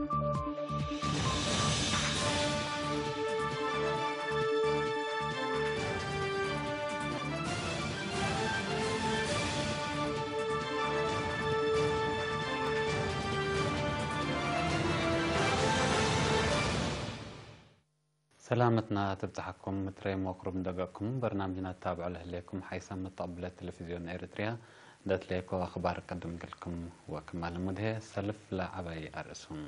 ሰላምትና ትብጽሓኩም ምትረይ ሞክሩም ደገኩም በርናምጅና ታብዑ ለህሌኩም ሓይሳም መተቐብለ ቴሌቪዝዮን ኤርትርያ። ደትሌኮ ኣኽባር ቅድም ግልኩም ወክማል ሙድሄ ሰልፍ ለዓባይ ኣርእሱም።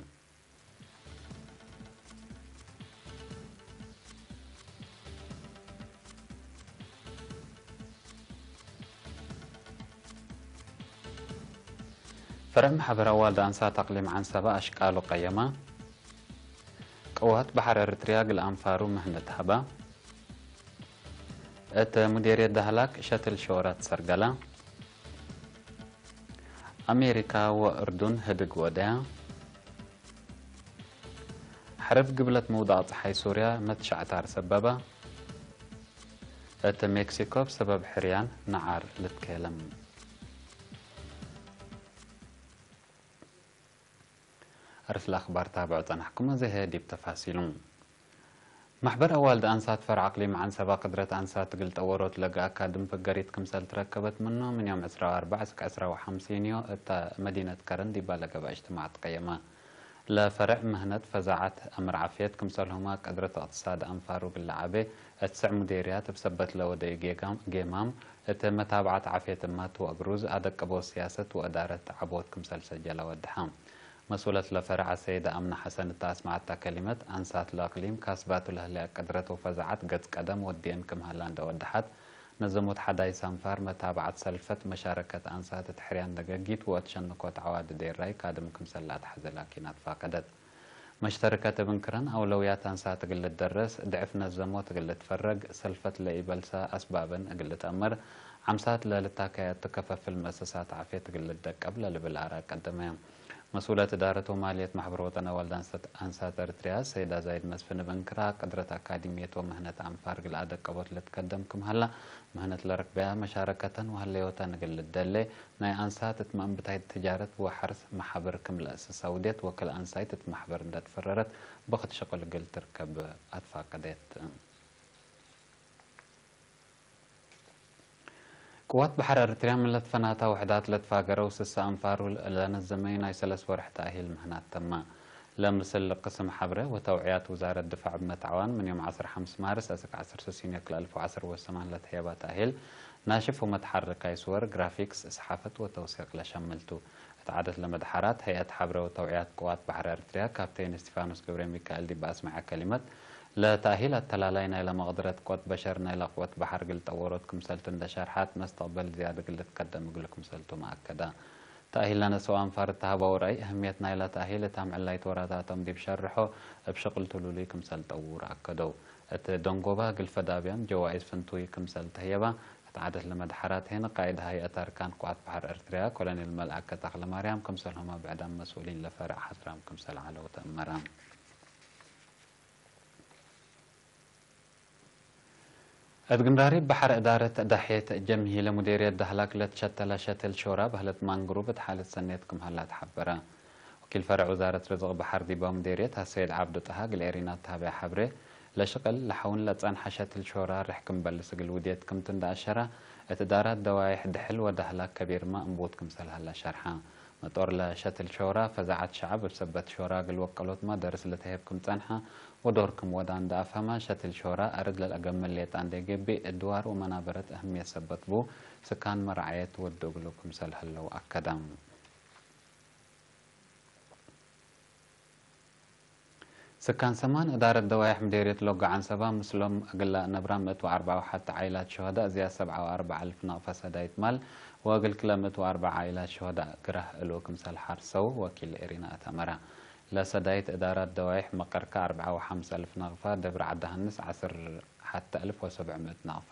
ፈረም ሓበራ ዋልዳ ኣንሳት ኣቕሊም ዓንሰባ ኣሽቃሉ ቀየማ። ቅዋት ባሕር ኤርትርያ ግል ኣንፋሩ ምህነት ሃባ። እተ ሙዴርየት ዳህላክ ሸትል ሸወራት ሰርገላ። ኣሜሪካ ወእርዱን ህድግ ወደያ። ሕርብ ግብለት ምውዳቕ ጸሓይ ሱርያ መትሻዕታር ሰበባ። እተ ሜክሲኮ ብሰበብ ሕርያን ነዓር ልትከለም። ኣርስላ ኣኽባር ታብዑ ጸናሕኩም፣ እዚ ህዲብ ተፋሲሉ። ማሕበር ኣዋልድ ኣንሳት ፈርዓ ኣቕሊም ዓንሰባ ቅድረት ኣንሳት ትግል ጠወሮት ለገ ኣካድም ፍገሪት ክምሰል ትረከበት ምኖ ምን ዮም ዕስራ ወኣርባዕ እስክ ዕስራ ወሓምሲን እዮ እታ መዲነት ከረን ዲባ ለገባ እጅትማዕ ትቀየማ። ለፈርዕ ምህነት ፈዛዓት ኣምር ዓፍየት ክምሰልሁማ ቅድረት እቕትሳድ ኣንፋሩ ግለ ዓቤ እትስዕ ሙዴርያት እብ ሰበት ለወደዩ ጌጋም-፣ ጌማም እት መታብዓት ዓፍየት እማት ወእግሩዝ ኣደቀቦ ስያሰት ወእዳረት ዓቦት ክምሰል ሰጀላ ወድሓ። መስኡለት ለፈርዓ ሰይዳ ኣምና ሐሰን እታ ኣስመዓታ ከሊመት፣ ኣንሳት ለእቅሊም ካስባቱ ለህለያ ቅድረት ወፈዛዓት ገጽ ቀደም ወድየን ክም ሀላ እንደ ወድሓት፣ ነዘሞት ሓዳይስ ኣንፋር መታብዓት ሰልፈት መሻረከት ኣንሳት እት ሕርያን ደገጊት ወእት ሸንኮት ዓዋድ ዴራይ ካድም ክምሰል ለኣትሓዘላ ኪናት ፋቀደት። መሽተርከት እብ እንክረን ኣውለውያት ኣንሳት እግል ልደረስ፣ ድዕፍ ነዘሞት እግል ልትፈረግ፣ ሰልፈት ለኢበልሳ ኣስባበን እግል ልትአመር፣ ዓምሳት ለልታከያቱ ከፈፍል መእሰሳት ዓፍየት እግል ልደቀብ ለልብል ኣራ ቀደመ። መስኡለት እዳረት ወማልየት ማሕበር ወጠን ኣዋልድ ኣንሳት፣ ኣንሳት ኤርትርያ ሰይዳ ዛይድ መስፍን እብ እንክራ፣ ቅድረት ኣካዲምየት ወምህነት ኣንፋር እግል ኣደቀቦት ልትከደም ክም ሀላ፣ ምህነት ለረክበያ መሻረከተን ወሀለዮተን እግል ልደሌ፣ ናይ ኣንሳት እት መእንብታይ ትጃረት ወሐርስ መሓብር ክም ለእስስ ኣውዴት ወክል ኣንሳይት እት ማሕበር እንደ ትፈረረት ብኽት ሽቅል እግል ትርከብ ኣትፋቀደት። ቅዋት ባሕር ኤርትርያ ምን ለትፈናታ ውሕዳት ለትፋገረው ስሳ ኣንፋሩ ለነዘመዩ ናይ ሰለስ ወርሕ ተእሂል ምህናት ተማ። ለምስል ቅስም ሓብረ ወተውዕያት ውዛረት ድፋዕ ብመትዓዋን ምን ዮም ዓሰርተ ሓምስ ማርስ እስክ ዓሰርተ ሰለስተ ዮኒ ክልተ ኣልፍ ወዓሰርተ ወሰማን ለትህየባ ተእሂል ናሽፍ ወመትሓረካይ ስወር፣ ግራፊክስ፣ እስሓፈት ወተውሲቅ ለሸምልቱ። እት ዓደት ለመድሓራት፣ ሀይአት ሓብረ ወተውዕያት ቅዋት ባሕር ኤርትርያ ካፕቴን እስቲፋኖስ ገብረሚካኤል ዲብ ኣስመዐ ከሊመት፣ ለተእሂል ኣተላላይ ናይለ መቅድረት ቅወት በሸር ናይለ ቅወት ባሕር እግል ጠወሮት ክምሰልቱ እንደ ሸርሓት፣ መስተቅበል ዝያድ እግል ልትከደም እግሉ ክምሰልቱ መኣከዳ። ተእሂል ለነሰው ኣንፋር እተሃበው ራእይ፣ እህምየት ናይለ ተእሂል እት ኣምዕላይት ወራታቶም ዲብ ሸርሖ፣ እብ ሽቅልቱ ልሉይ ክምሰል ጠውር ኣከደው። እት ደንጎባ ግልፈ ዳብያም ጀዋኢዝ ፍንቱይ ክምሰል ተህየባ፣ እት ዓደት ለመድሓራት ሄን ቃይድ ሀይአት ኣርካን ቅዋት ባሕር ኤርትርያ ኮሎኔል መልኣከ ተኽለማርያም ክምሰልሁማ ብዕዳም መስኡሊን ለፈርዕ ሓስራም ክምሰል ዐለው ተእመራ። እት ግምራሪ ባሕር እዳረት ዳሕየት ጀምሂ ለሙዴርየት ዳህላክ ለትሸተለ ሸትል ሾራ በህለት ማንግሩቭ እት ሓለት ሰኔት ክም ሀላ ተሓበረ። ወኪል ፈርዕ ውዛረት ርዝቅ ባሕር ዲባ ሙዴርየት ኣሰይድ ዓብዱ ጠሃ ግል ኤሪና እተሃበያ ሓብሬ፣ ለሽቅል ለሐውን ለጸንሐ ሸትል ሾራ ርሕ ክም በልስ እግል ውድየት ክምቱ እንደ ኣሸራ፣ እት እዳራት ደዋይሕ ድሕል ወዳህላክ ከቢርማ እንቡት ክምሰል ሀላ ሸርሓ። መጦር ለሸትል ሾራ ፈዛዓት ሸዐብ እብ ሰበት ሾራ እግል ወቀሎትማ ደርስ ለተሄብ ክም ጸንሐ ወዶር ክም ወዳ እንደ ኣፍሀማ፣ ሸትል ሾራ ኣርድ ለልአገምል ሌጣ እንደ ገብእ፣ እድዋር ወመናበረት እህምየት ሰበት ቡ፣ ስካን መርዓየት ወዱ እግሉ ክምሰል ህለው ኣከዳ። ስካን ሰማን እዳረት ደዋይሕ ምዴርየት ሎጋ ዓንሰባ ምስሎም እግላ ነብራ ምእት ወአርብዓ ወሓተ ዓኢላት ሸሆዳ እዚያ ሰብዓ ወአርብዓ እልፍ ናቕፋ ሰዳይት ማል ወእግል ክለ ምእት ወአርብዓ ዓኢላት ሸሆዳ ግራህ እሉ ክምሰል ሓርሰው ወኪል ኤሪና እተመራ። ለሰዳይት እዳራት ደዋይሕ መቀርካ አርብዓ ወሓምሳ እልፍ ናቕፋ፣ ደብረ ዓዲ ሃንስ ዓስር ሓተ እልፍ ወሰብዕ ምእት ናቕፋ፣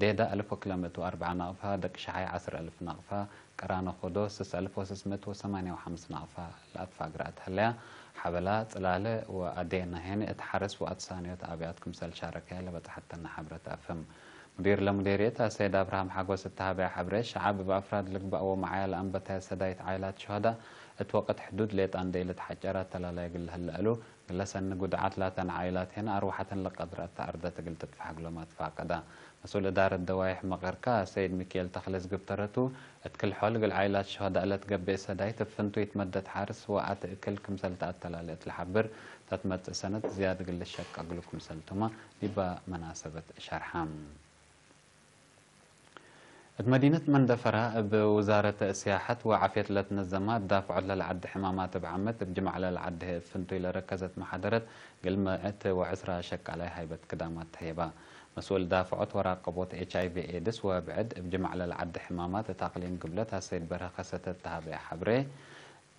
ዴዳ እልፍ ወክለ ምእት ወአርብዓ ናቕፋ፣ ደቂ ሸሓይ ዓስር እልፍ ናቕፋ፣ ቀራነ ኾዶ ስስ እልፍ ወስስ ምእት ወሰማንያ ወሓምስ ናቕፋ ለኣትፋ ግርኣት ህለያ፣ ሓበላ፣ ጽላለ ወኣዴ ናሄን እት ሓርስ ወኣትሳንዮት ኣብያት ክምሰል ሻረከያ ለበጽሐተና ሓብረት ኣፍህም። ሙዲር ለሙዴርየት ኣሰይድ ኣብርሃም ሓጎስ እተሃበያ ሓብረ፣ ሸዓብ እብ ኣፍራድ ልግባእ ወመዓያ ለኣንበታያ ሰዳይት ዓይላት ሸሆዳ እቲ ወቅት ሕዱድ ሌጣ እንደ ኢለት ሓጨራ ተላላይ ግል ህለእሉ ግለሰን ጉድዓት ላተን ዓይላት ሄነ ኣርዋሓተን ለቀድረ እታ ኣርደ ትግል ትጥፋሕ ግሎም ኣትፋቀዳ። መስኡል እዳረት ደዋይሕ መቐርካ ሰይድ ሚካኤል ተኽለ ዝግብተረቱ እትክል ሖል ግል ዓይላት ሸሆዳ እለት ገብእ ሰዳይ ትፍንቱ ይትመደት ሓርስ ወኣት እክል ክምሰልታ ኣተላለ እትልሓብር ተትመጽእ ሰነት ዝያድ ግል ሸቀግሉ ክምሰልቱማ ዲባ መናሰበት ሸርሓም። እት መዲነት መንደፈራ እብ ውዛረት ስያሐት ወዓፍየት ለትነዘማ ዳፍዖት ለልዓዲ ሕማማት እብ ዓመት እብ ጅማዕ ለልዓዲ ፍንቱይ ለረከዘት መሓደረት ግልመዕት ወዕስራ ሸቃላይ ሃይበት ክዳማት ተሄባ። መስኡል ዳፍዖት ወራቀቦት ኤች ኣይ ቪ ኤድስ ወብዕድ እብ ጅማዕ ለልዓዲ ሕማማት እት ኣቅሊም ግብለት ኣሰይድ በርሀ ከሰተት ተሃበያ ሓብሬ።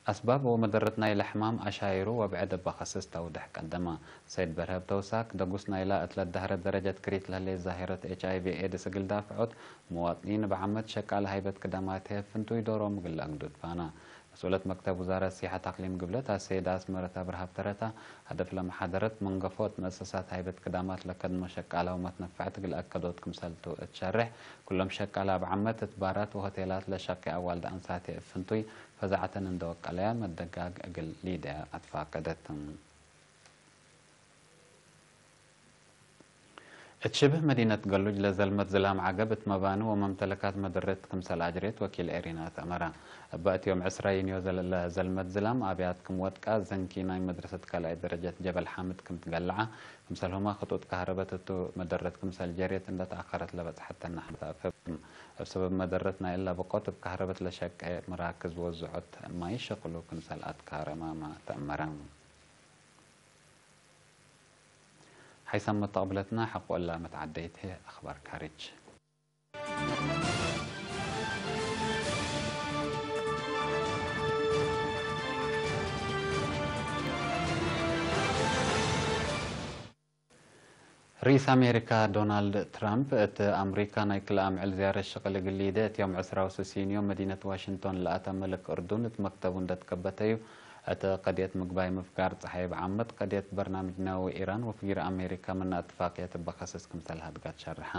ኣስባብ ወመደረት ናይለ ሕማም ኣሻይሩ ወብዕድ እባ ኸስስ ተውድሕ ቀደማ። ሰይድ በርሀ ብተውሳክ ደጉስ ናይላ እት ለዳህረ ደረጀት ክሪት ለህሌት ዛሂረት ኤች ኣይ ቪ ኤድስ እግል ዳፍዖት መዋጥኒን እብ ዓመት ሸቃል ሃይበት ክዳማት ህየፍንቱ ይዶሮም እግል ኣግዱድ ፋና። መስኡለት መክተብ ውዛረት ሲሐት ኣክሊም ግብለት ኣሰይድ ኣስመረት ኣብርሃ ብተረታ ሀደፍ ለመሓደረት መንገፎ እት መእሰሳት ሃይበት ክዳማት ለከድሞ ሸቃላዊ መትነፈዕት እግል ኣከዶት ክምሰልቱ እትሸርሕ ኩሎም ሸቃላ እብ ዓመት እት ባራት ወሆቴላት ለሸቂ ኣዋልድ ኣንሳት ህየፍንቱይ ፈዛዕተን እንደወቀለያ መደጋግ እግል ሊድያ ኣትፋቀደት። እት ሽብህ መዲነት ገሉጅ ለዘልመት ዝላም ዓገብ እት መባኒ ወመምተለካት መደረት ክምሰል ኣጅሬት ወኪል ኤሪና ተእመራ። እባ እት ዮም ዕስራ ዩንዮ ዘለ-፣ ለዘልመት ዝላም ኣብያት ክም ወድቃ ዘንኪ ናይ መድረሰት ካልኣይ ደረጀት ጀበል ሓምድ ክም ትገልዓ ክምሰልሁማ ክጡጥ ካህረበት እቱ መደረት ክምሰል ጀሬት እንደተኣኸረት ለበጽሐተና ሓንታ ፈብም። እብ ሰበብ መደረት ናይ እላ በቆት እብ ካህረበት ለሸቀ መራክዝ ወዝዖት ማይ ሸቅሉ ክምሰል ኣትካረ ማማ ተእመራ። ሓይሳም መተቕብለትና ሓቆላ መትዓደይት ኣኽባር ካሪጅ። ርኢስ ኣሜሪካ ዶናልድ ትራምፕ፣ እቲ ኣምሪካ ናይ ክልኣ ምዕል ዝያረት ሽቕል እግል ሊደ፣ እቲ ዮም ዕስራዊ ስሲንዮ መዲነት ዋሽንቶን ለኣታ መልክ እርዱን፣ እቲ መክተቡ እንደትከበተዩ፣ እቲ ቀድየት ምግባይ ምፍጋር ጸሓይ ብዓመት፣ ቀድየት በርናምጅ ናዊ ኢራን ወፍጊር ኣሜሪካ ምና እትፋቅየት እበኸስስ ክምሰል ሃድጋት ሸርሓ።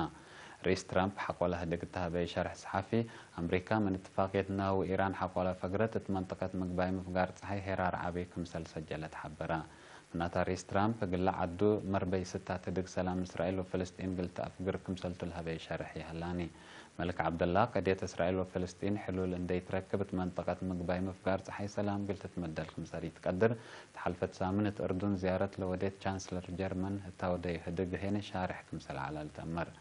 ርኢስ ትራምፕ ሓቆላ ህድግ እተሃበይ ሸርሕ ሰሓፊ፣ ኣምሪካ ምን እትፋቅየት ናዊ ኢራን ሓቆላ ፈግረት፣ እቲ መንጠቀት ምግባይ ምፍጋር ጸሓይ ሄራር ዓቢ ክምሰል ሰጀለት ሓበራ። ምናታ ርኢስ ትራምፕ፣ ግላ ዓዱ መርበይ ስታት ህድግ ሰላም እስራኤል ወፍልስጢን ግልቲ ኣፍግር ክምሰልቱ ለሀበይ ሸርሕ ይህላኒ። መልክ ዓብደላ፣ ቀድየት እስራኤል ወፍልስጢን ሕሉል እንደይትረክብ፣ እት መንጠቀት ምግባይ ምፍጋር ጸሓይ ሰላም ግልቲ ትመደል ክምሰል ይትቀድር። ተሓልፈት ሳምን እት እርዱን ዝያረት ለወዴት ቻንስለር ጀርመን ህታውደይ ህድግ ሄነ ሻርሕ ክምሰል ዓላል ተእመር።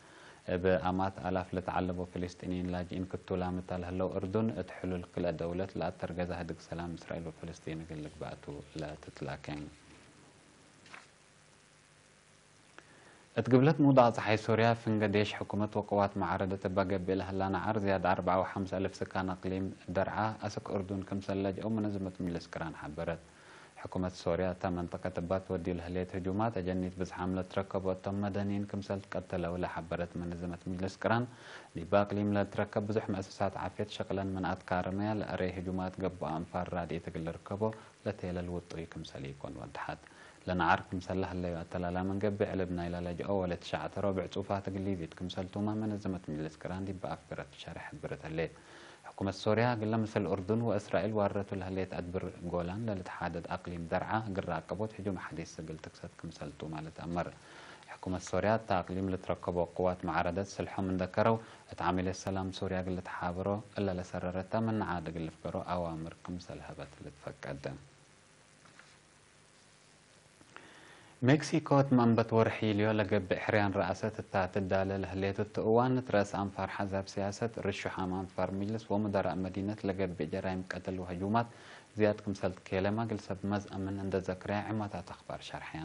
እብ ኣማት ኣላፍ ለተዓለቦ ፍልስጢንይን ላጅኢን ክቱ ላምታ ለህለው እርዱን፣ እት ሕሉል ክልአ ደውለት ለኣተርገዛ ህድግ ሰላም እስራኤል ወፍልስጢን እግል ልግባእቱ ለትትላከ። እት ግብለት ምውዳቕ ጸሓይ ሶርያ፣ ፍንገ ዴሽ ሕኩመት ወቅዋት መዓረደት እባ ገብእ ለህላ ነዓር ዝያድ ኣርብዓ ወሓምሳ እልፍ ስካን ኣቅሊም ደርዓ ኣስክ እርዱን ክምሰል ለጅአው መነዝመት ምልስ ቅራን ሓበረት። ሕኩመት ሶርያ እታ መንጠቀት እባ ትወድዩ ለህሌት ህጁማት ኣጀኒት ብዝሓም ለትረከቡ እቶም መደንይን ክምሰል ትቀተለው ለሓበረት መነዝመት ምልስ ቅራን፣ ዲባ ኣቅሊም ለትረከብ ብዙሕ መእሰሳት ዓፍየት ሸቅለን ምን ኣትካረመያ ለአረይ ህጁማት ገቡኣ እንፋር ራድኢት እግል ልርከቦ ለቴለል ውጡይ ክምሰል ኢኮን ወድሓት። ለነዓር ክምሰል ለሀለዩ ኣተላላ መንገቢ ዕልብ ናይላ ለጅኦ ወለ ትሽዓተ ሮብዕ ጹፋት እግል ሊቪት ክምሰል ቱማ መነዘመት ምልስ ቅራን ዲብ ኣፍገረት ሸርሕ ሕብረት ህሌት። ሕኩመት ሶርያ ግለ ምስል ኡርዱን ወእስራኤል ዋረቱ ለህሌት ኣድብር ጎላን ለልትሓደድ ኣቅሊም ደርዓ እግል ራቀቦት ህጁም ሓዲስ እግል ትክሰት ክምሰል ቱማ ልትኣመር። ሕኩመት ሶርያ እታ ኣቅሊም ልትረከቦ ቅዋት መዓረደት ስልሖም እንደከረው፣ እት ዓሚል ሰላም ሶርያ እግል ልትሓብሮ እለ ለሰረረታ መናዓ እግል ልፍገሮ ኣዋምር ክምሰል ሀበት ልትፈቀድ። ሜክሲኮ እት መንበት ወርሒ ዩልዮ ለገብእ ሕርያን ረኣሰት እታ ትዳለ ለህሌት እቱ እዋን፣ እት ረእስ ኣንፋር ሓዛብ ሲያሰት፣ ርሹሓም ኣንፋር ሚልስ ወሙደራእ መዲነት ለገብእ ጀራይም ቀትል ወህጁማት ዝያድ ክምሰል ትኬለማ ግል ሰብ መዝአምን እንደ ዘክረያ ዕማታት ኣኽባር ሸርሐያ።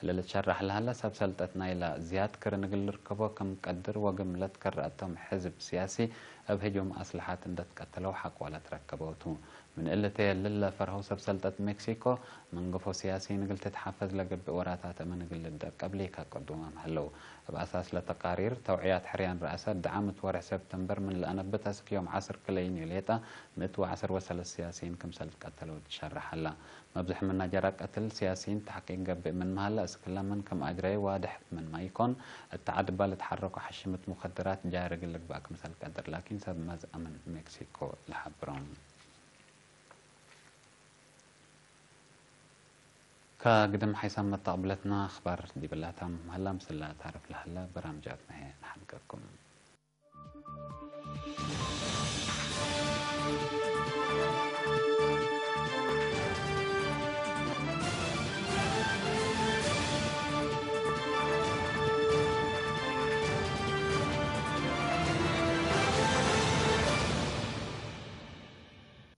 እለ ልትሸራሕ ለሃላ ሰብ ሰልጠት ናይላ ዝያድ ክርን እግል ልርከቦ ከም ቀድር ወግም ለትከረአቶም ሕዝብ ሲያሲ እብ ህጁም ኣስልሓት እንደ ትቀተለው ሓቆ ለትረከበውቱ። ምን እሊ ተየልል ለፈርሀው ሰብ ሰልጠት ሜክሲኮ፣ መንገፎ ሲያሲን እግል ትትሓፈዝ ለገብእ ወራታት እምን እግል ልደቀብ ሌካ ቅዱማም ሀለው። እብ ኣሳስ ለተቃሪር፣ ተውዕያት ሕርያን ረእሰት ደዓም እት ወርሕ ሰብተምበር ምን ለአነብት አስክ ዮም ዐስር ክለ ዩንዮ ሌጣ፣ ምእት ወዐስር ወሰለስ ሲያሲን ክምሰል ትቀተለው ትሸራሕ ሀላ። መብዝሕ ምና ጀራ ቀትል ሲያሲን ተሕቂቅ ገብእ ምን መሀላ፣ እስክላ ምን ከም አጅረየ ዋድሕ ምን ማይኮን፣ እት ዐድ እባ ልትሐረኮ ሐሽምት ሙከደራት ጃር እግል ልግባእ ክምሰል ቀድር ላኪን ሰብ መዝአምን ሜክሲኮ ለሐብሮም። كقدم حيسام متقبلتنا أخبار دي بلاتم هلا مسلا تعرف لهلا برامجاتنا هي نحن كركم.